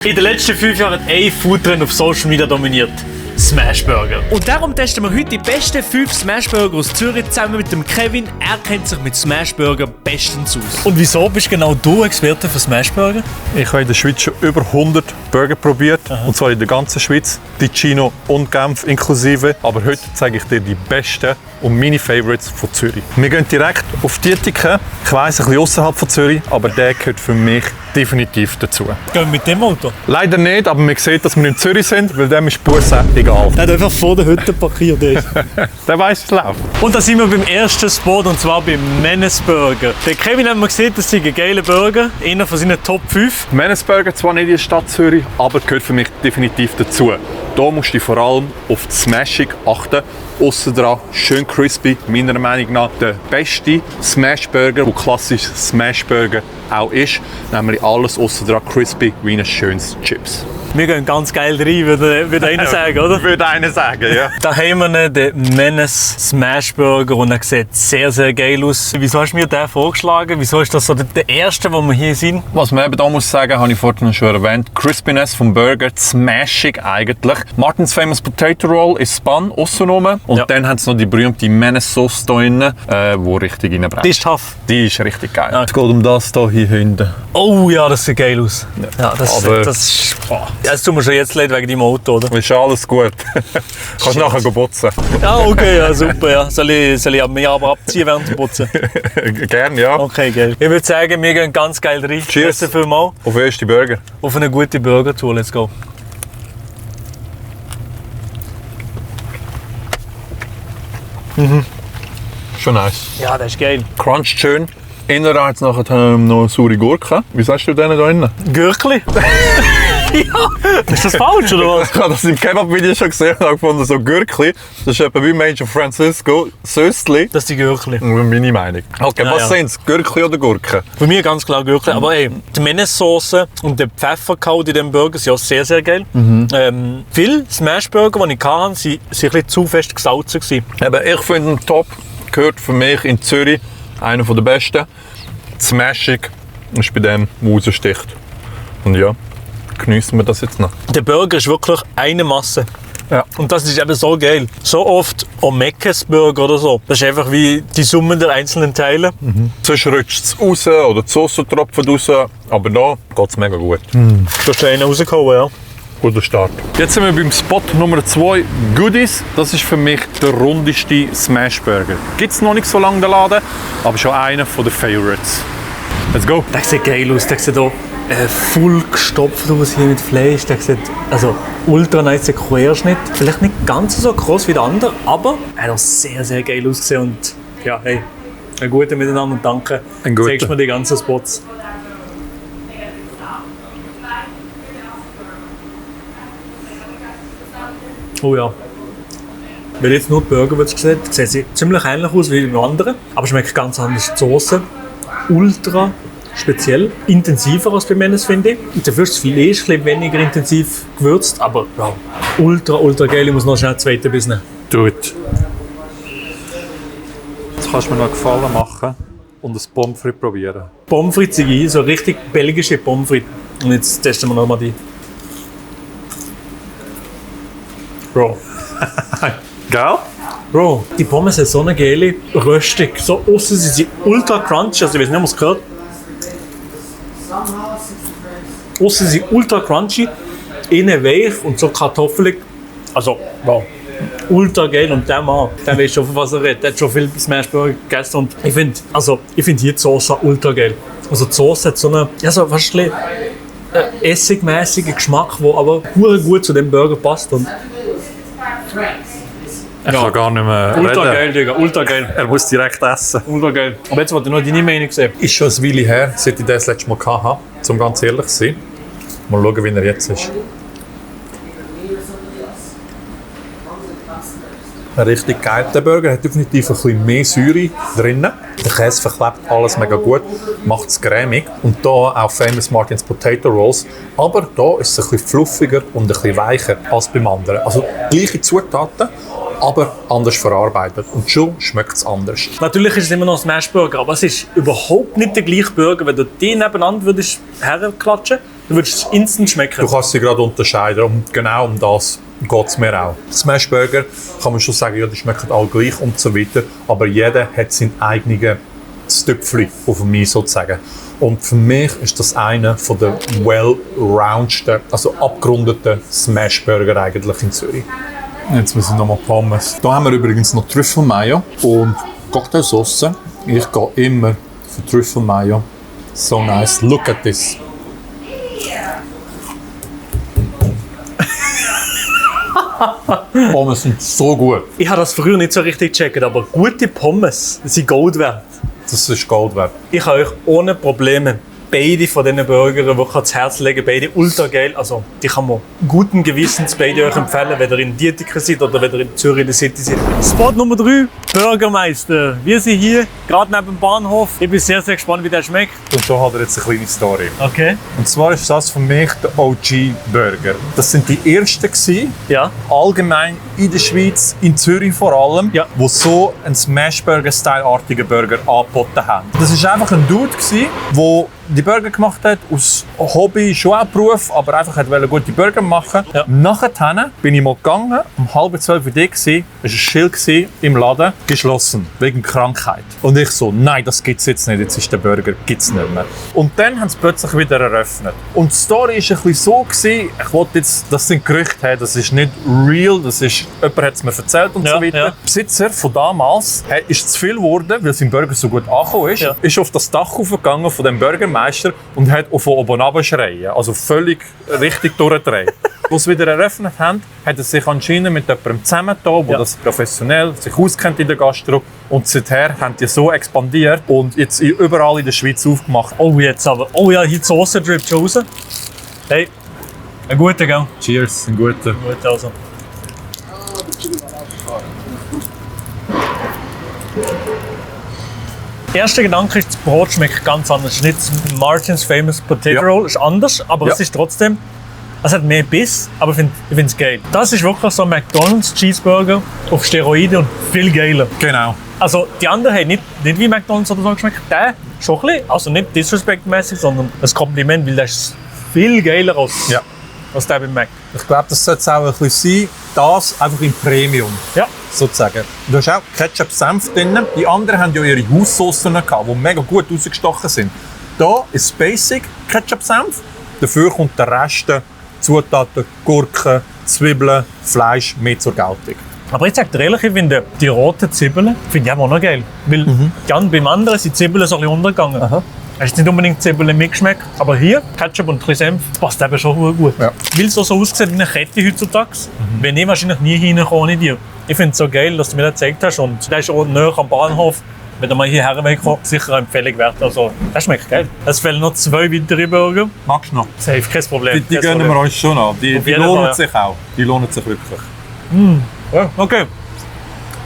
In den letzten 5 Jahren hat ein Foodtrend auf Social Media dominiert. Smashburger. Und darum testen wir heute die besten 5 Smashburger aus Zürich zusammen mit dem Kevin. Er kennt sich mit Smashburger bestens aus. Und wieso bist genau du Experte für Smashburger? Ich habe in der Schweiz schon über 100 Burger probiert. Und zwar in der ganzen Schweiz. Ticino und Genf inklusive. Aber heute zeige ich dir die besten und meine Favorites von Zürich. Wir gehen direkt auf Dietiken. Ich weiss, ein bisschen außerhalb von Zürich, aber der gehört für mich definitiv dazu. Gehen wir mit dem Auto? Leider nicht, aber man sieht, dass wir in Zürich sind, weil dem ist Busse egal. Der hat einfach vor der Hütte parkiert. Der weiss, es läuft. Und da sind wir beim ersten Spot, und zwar beim Menace Burger. Der Kevin hat mir gesehen, das ist ein geiler Burger, einer von seinen Top 5. Menace Burger zwar nicht in der Stadt Zürich, aber gehört für mich definitiv dazu. Da musst du vor allem auf die Smashing achten. Aussen dran schön crispy, meiner Meinung nach der beste Smashburger, der klassisch Smashburger auch ist. Nämlich alles aussen dran crispy wie ein schönes Chips. Wir gehen ganz geil rein, würde einer sagen, oder? Würde einer sagen, ja. Da haben wir den Menace Smashburger und er sieht sehr, sehr geil aus. Wieso hast du mir den vorgeschlagen? Wieso ist das so der erste, wo wir hier sind? Was man eben da muss sagen, habe ich vorhin schon erwähnt, Crispiness vom Burger, die Smashing eigentlich. Martin's Famous Potato Roll ist Spun, aussenrum. Und dann haben sie noch die berühmte Menace Sauce da drin, die richtig reinbrennt. Die ist tough. Die ist richtig geil. Ja. Es geht um das hier hinten. Oh ja, das sieht geil aus. Ja, das Aber ist... Das tun wir schon jetzt leid wegen deinem Auto, oder? Ist alles gut. Kannst nachher putzen. Ja, okay, ja, super. Ja. Soll ich mich aber abziehen während dem Putzen? Gerne, ja. Okay, geil. Ich würde sagen, wir gehen ganz geil rein. Cheers. Merci vielmals. Auf den ersten Burger. Auf eine gute Burger-Tour, let's go. Schon nice. Ja, das ist geil. Cruncht schön. Innerseits nachher noch saure Gurke. Wie sagst du denen da innen? Gürkli? Ja. Ist das falsch, oder was? Ich habe das im Kebab-Video schon gesehen und habe gefunden, so Gürkli. Das ist etwa wie Major Francisco. Sösli. Das sind die Gürkli. Meine Meinung. Okay, Ja, was ja. sind es? Gürkli oder Gurke? Bei mir ganz klar Gürkli. Aber ey, die Menace-Sauce und der Pfefferkau in diesem Burger sind auch sehr, sehr geil. Viele Smashburger, die ich hatte, waren ein bisschen zu fest gesalzen. Eben, ich finde, ein Top gehört für mich in Zürich einer der besten. Die Smashing ist bei dem, der raussticht. Und ja, geniessen wir das jetzt noch. Der Burger ist wirklich eine Masse. Ja. Und das ist eben so geil. So oft am Mc's Burger oder so. Das ist einfach wie die Summe der einzelnen Teile. Sonst rutscht es raus oder die Sauce tropft raus. Aber da geht es mega gut. Du hast einen rausgehauen, ja. Guter Start. Jetzt sind wir beim Spot Nummer 2, Goodies. Das ist für mich der rundeste Smashburger. Gibt es noch nicht so lange den Laden, aber schon einer der Favorites. Let's go! Der sieht geil aus. Der sieht hier voll gestopft aus hier mit Fleisch. Der sieht also ultra nice Querschnitt. Vielleicht nicht ganz so groß wie der andere, aber er hat auch sehr, sehr geil ausgesehen. Und ja, hey, ein guter Miteinander und danke. Ein guter. Zeigst mir die ganzen Spots. Oh ja. Wenn jetzt nur die Burger wird gesehen, sehen sie ziemlich ähnlich aus wie die anderen, aber schmeckt ganz anders. Die Soße ultra speziell, intensiver als bei Menace, finde ich. Und dafür ist das Fleisch ein bisschen weniger intensiv gewürzt, aber ja, ultra geil. Ich muss noch schnell einen zweiten Biss nehmen. Gut. Jetzt kannst du mir noch einen Gefallen machen und ein Pommes frites probieren. Pommes frites sind ein, so richtig belgische Pommes frites. Und jetzt testen wir nochmal die. Bro. Gell? Bro, die Pommes sind so eine geile Röstung. So aussen sind sie ultra crunchy, also ich weiß nicht, ob man es gehört. Aussen sind sie ultra crunchy, innen weich und so kartoffelig. Also, wow. Ultra geil. Und der Mann, der weiß schon, von was er redet. Der hat schon viel Smashburger gegessen. Und ich finde hier die Sauce ultra geil. Also die Sauce hat so einen, ja, so fast ein essigmäßigen Geschmack, der aber gut zu dem Burger passt. Und Ich kann gar nicht mehr ultra reden. geil, Digga, ultra geil. Er muss direkt essen. Ultra geil. Aber jetzt wollte ich noch deine Meinung sehen. Ist schon ein Weile her, seit ich das letzte Mal hatte, um ganz ehrlich zu sein. Mal schauen, wie er jetzt ist. Richtig geil. Der Burger hat definitiv ein bisschen mehr Säure drin. Der Käse verklebt alles mega gut, macht es cremig. Und hier auch Famous Martin's Potato Rolls. Aber hier ist es ein bisschen fluffiger und ein bisschen weicher als beim anderen. Also gleiche Zutaten, aber anders verarbeitet. Und schon schmeckt es anders. Natürlich ist es immer noch ein Smashburger, aber es ist überhaupt nicht der gleiche Burger. Wenn du die nebeneinander würdest herklatschen, Du würdest es instant schmecken. Du kannst sie gerade unterscheiden und genau um das geht es mir auch. Smashburger kann man schon sagen, ja, die schmecken alle gleich und so weiter, aber jeder hat seinen eigenen Stüpfli auf mich sozusagen. Und für mich ist das einer von der well-roundsten, also abgerundeten Smashburger eigentlich in Zürich. Jetzt müssen wir nochmal Pommes. Da haben wir übrigens noch Trüffelmayo und Cocktailsauce. Ich gehe immer für Trüffelmayo. So nice. Look at this. Pommes sind so gut. Ich habe das früher nicht so richtig gecheckt, aber gute Pommes sind Gold wert. Das ist Gold wert. Ich kann euch ohne Probleme beide von diesen Burgern wirklich ans Herz legen. Beide ultra geil. Also, die kann man guten Gewissens beide euch empfehlen, wenn ihr in Dietikon seid oder wenn ihr in Zürich in der City seid. Spot Nummer 3, Burgermeister. Wir sind hier, gerade neben dem Bahnhof. Ich bin sehr, sehr gespannt, wie der schmeckt. Und da hat er jetzt eine kleine Story. Okay. Und zwar ist das für mich der OG-Burger. Das sind die ersten gewesen, Ja. allgemein in der Schweiz, in Zürich vor allem, Ja. wo so einen Smashburger-Style-artigen Burger angeboten haben. Das war einfach ein Dude, der die Burger gemacht hat, aus Hobby, schon auch Beruf, aber einfach wollte gute Burger machen. Ja. Nachher bin ich mal gegangen, um 11:30 Uhr da war ein Schild im Laden, geschlossen, wegen Krankheit. Und ich so, nein, das gibt's jetzt nicht, jetzt ist der Burger, gibt's nicht mehr. Und dann haben sie plötzlich wieder eröffnet. Und die Story war ein bisschen so, ich wollte jetzt, das sind Gerüchte, hey, das ist nicht real, das ist, jemand hat es mir erzählt und Ja, so weiter. ja. Der Besitzer von damals ist zu viel geworden, weil sein Burger so gut angekommen ist, Ja. ist auf das Dach hochgegangen von dem Bürgermeister und hat von oben runter schreien, also völlig richtig durchdrehen. Als sie wieder eröffnet haben, hat er sich anscheinend mit jemandem zusammengetan, der das professionell sich auskennt in der Gastro. Und seither haben die so expandiert und jetzt überall in der Schweiz aufgemacht. Oh, jetzt aber. Oh ja, hier die Soße drippt schon raus. Hey, ein guter, gell? Cheers, ein guter. Gut, also. Erster Gedanke ist, das Brot schmeckt ganz anders. Es ist nicht das Martin's Famous Potato Ja. Roll, ist anders, aber Ja. es ist trotzdem, es hat mehr Biss, aber ich finde es geil. Das ist wirklich so ein McDonald's Cheeseburger auf Steroiden und viel geiler. Genau. Also die anderen haben nicht wie McDonald's oder so geschmeckt. Der schon ein bisschen, also nicht disrespektmäßig, sondern ein Kompliment, weil der ist viel geiler Ja. als der beim Mac. Ich glaube, das sollte es auch ein bisschen sein, das einfach im Premium. Ja. Sozusagen. Du hast auch Ketchup-Senf drin. Die anderen haben ja ihre Haussoßen gehabt, die mega gut rausgestochen sind. Da ist Basic Ketchup-Senf. Dafür kommt der Rest der Zutaten, Gurken, Zwiebeln, Fleisch mehr zur Geltung. Aber ich sag dir ehrlich, ich finde die roten Zwiebeln finde ich auch noch geil. Weil beim anderen sind die Zwiebeln so ein bisschen untergegangen. Aha. Es ist nicht unbedingt Zwiebeln mitgeschmeckt, aber hier Ketchup und ein bisschen Senf passt eben schon gut. Ja. Weil es so aussieht wie eine Kette heutzutage, wenn ich wahrscheinlich nie hinkomme ohne dir. Ich finde es so geil, dass du mir das gezeigt hast und der ist auch näher am Bahnhof. Wenn du mal hierher wegkommst, sicher eine Empfehlung wert. Also, das schmeckt geil. Es fehlen noch 2 weitere Burger. Magst du noch? Safe, kein Problem. Die kein gönnen Problem. wir uns schon an. Die jeden lohnen Fall, sich auch. Die lohnen sich wirklich. Ja, okay.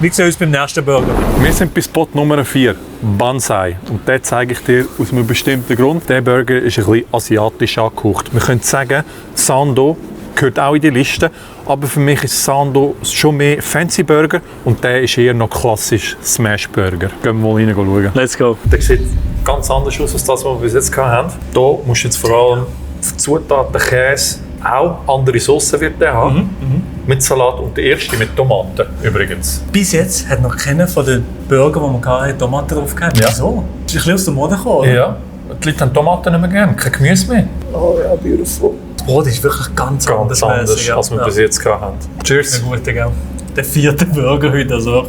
Wie sieht es uns beim nächsten Burger? Wir sind bei Spot Nummer 4, Banzai. Und den zeige ich dir aus einem bestimmten Grund. Der Burger ist ein bisschen asiatisch angehaucht. Wir können sagen, Sando gehört auch in die Liste. Aber für mich ist Sando schon mehr Fancy Burger und der ist eher noch klassisch Smash Burger. Gehen wir mal rein schauen. Let's go. Der sieht ganz anders aus als das, was wir bis jetzt hatten. Hier musst du jetzt vor allem auf die Zutaten Käse, auch andere Soßen wird der haben. Mit Salat und der erste mit Tomaten übrigens. Bis jetzt hat noch keiner von den Burger, die wir hatten, Tomaten drauf gehabt. Ja. Wieso? Ist ein bisschen aus der Mode gekommen, oder? Ja, die Leute haben Tomaten nicht mehr gern, kein Gemüse mehr. Oh ja, beautiful. Das Brot ist wirklich ganz Ganz anders, mäßig, ja. als wir bis jetzt hatten. Cheers! Ein guter, gell? Der 4. Burger heute, also.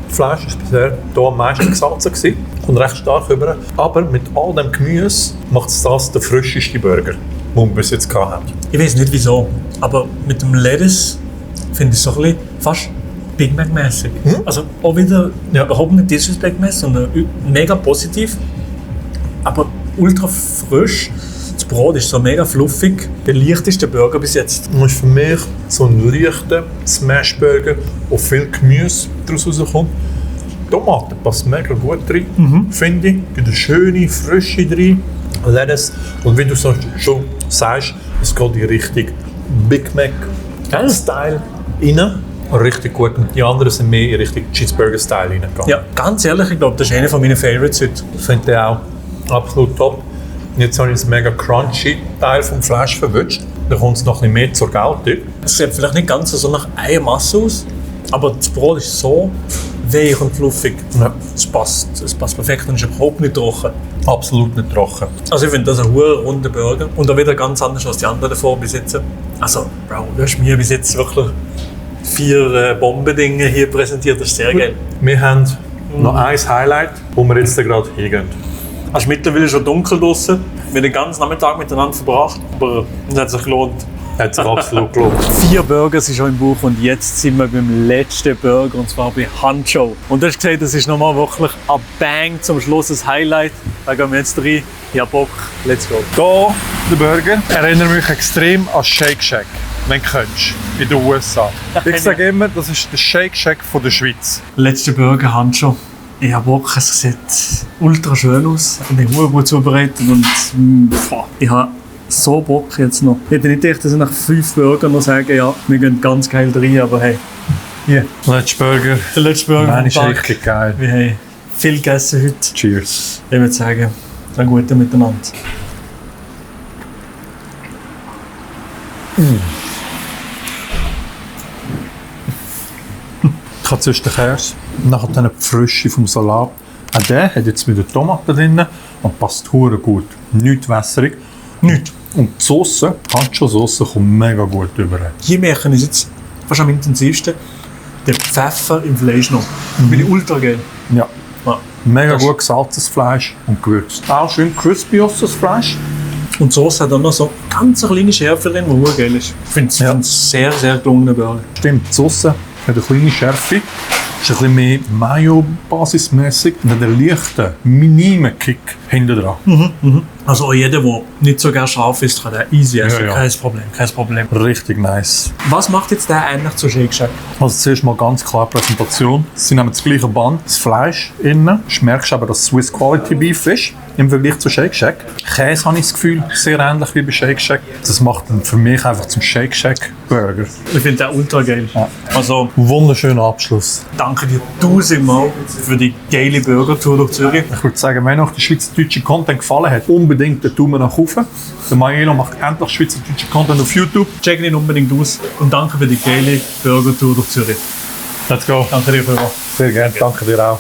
Fleisch war bisher hier am meisten gesalzen gewesen und recht stark rüber. Aber mit all dem Gemüse macht es das der frischeste Burger, den wir bis jetzt hatten. Ich weiß nicht wieso, aber mit dem Lettuce finde ich es so ein bisschen fast Big Mac-mäßig. Also auch wieder überhaupt nicht disrespektmäßig, sondern mega positiv, aber ultra frisch. Das Brot ist so mega fluffig. Der leichteste Burger bis jetzt. Das ist für mich so ein leichter Smashburger, wo viel Gemüse daraus rauskommt. Tomaten passt mega gut rein, finde ich. Gibt eine schöne Frische drin. Lettuce. Und wie du so schon sagst, es geht in Richtung Big Mac Style rein. Richtig gut. Und die anderen sind mehr in Richtung Cheeseburger-Style reingegangen. Ja, ganz ehrlich, ich glaube, das ist einer von meinen Favorites heute. Finde ich auch absolut top. Und jetzt habe ich einen mega crunchy Teil vom Fleisch verwünscht. Da kommt es noch ein bisschen mehr zur Geltung. Es sieht vielleicht nicht ganz so nach Eiermasse aus, aber das Brot ist so weich und fluffig. Ja. Es passt perfekt und ist überhaupt nicht trocken. Absolut nicht trocken. Also ich finde das ein hoher runder Burger und auch wieder ganz anders als die anderen davor bis jetzt. Also, Bro, du hast mir bis jetzt wirklich 4 Bombendinge hier präsentiert, das ist sehr geil. Wir haben noch ein Highlight, wo wir jetzt gerade hingehen. Es ist mittlerweile schon dunkel draußen. Wir haben den ganzen Nachmittag miteinander verbracht, aber es hat sich gelohnt. Hat sich absolut gelohnt. 4 Burger sind schon im Buch und jetzt sind wir beim letzten Burger und zwar bei Hancho. Und du hast gesehen, das ist nochmal wirklich ein Bang zum Schluss, ein Highlight. Da gehen wir jetzt rein. Ich hab Bock, let's go. Hier, der Burger, erinnert mich extrem an Shake Shack, wenn du kennst, in den USA. Ich sage immer, das ist der Shake Shack von der Schweiz. Letzter Burger, Hancho. Ich hab Bock, es sieht ultra schön aus. Ich bin gut zubereitet und ich habe so Bock jetzt noch. Ich hätte nicht gedacht, dass ich nach 5 Burgern noch sagen, ja, wir gehen ganz geil rein, aber hey, hier, Letzter Burger. der letzte Burger Nein, vom ist Tag. richtig geil. Wir haben viel gegessen heute. Cheers. Ich würde sagen, ein guter miteinander. Ich habe zuerst den Käse, nachher dann die Frische vom Salat. Auch der hat jetzt wieder Tomaten drin und passt hure gut. Nicht wässrig. Nicht. Und die Sauce, Hancho-Sauce, kommt mega gut rüber. Hier merken ist jetzt fast am intensivsten der Pfeffer im Fleisch noch. Finde ich ultra geil. Ja. Ja. Mega Das- gut gesalzenes Fleisch und gewürzt. Auch schön crispy aus das Fleisch. Und die Sauce hat dann noch so ganz eine kleine Schärfe drin, die sehr geil ist. Ich finde es ein sehr, sehr gelungener Burger. Stimmt, die Sauce hat eine kleine Schärfe. Ist ein bisschen mehr Mayo-basismässig und hat einen leichten, minimen Kick hinten dran. Also auch jeder, der nicht so gerne scharf ist, kann den easy essen. Ja, ja. Kein Problem, kein Problem. Richtig nice. Was macht jetzt der eigentlich zu Shake Shack? Also zuerst mal ganz klar Präsentation. Sie nehmen das gleiche Band, das Fleisch innen. Du merkst aber, dass es Swiss Quality Beef ist im Vergleich zu Shake Shack. Käse habe ich das Gefühl, sehr ähnlich wie bei Shake Shack. Das macht ihn für mich einfach zum Shake Shack Burger. Ich finde den ultra geil. Ja. Also Wunderschöner Abschluss. danke dir 1000-mal für die geile Burger-Tour durch Zürich. Ich würde sagen, wenn euch der schweizerdeutsche Content gefallen hat, unbedingt den Daumen nach oben. Der Maelo macht endlich schweizerdeutsche Content auf YouTube. Check ihn unbedingt aus und danke für die geile Burger-Tour durch Zürich. Let's go. Danke dir vielmals. Sehr gerne. Danke dir auch.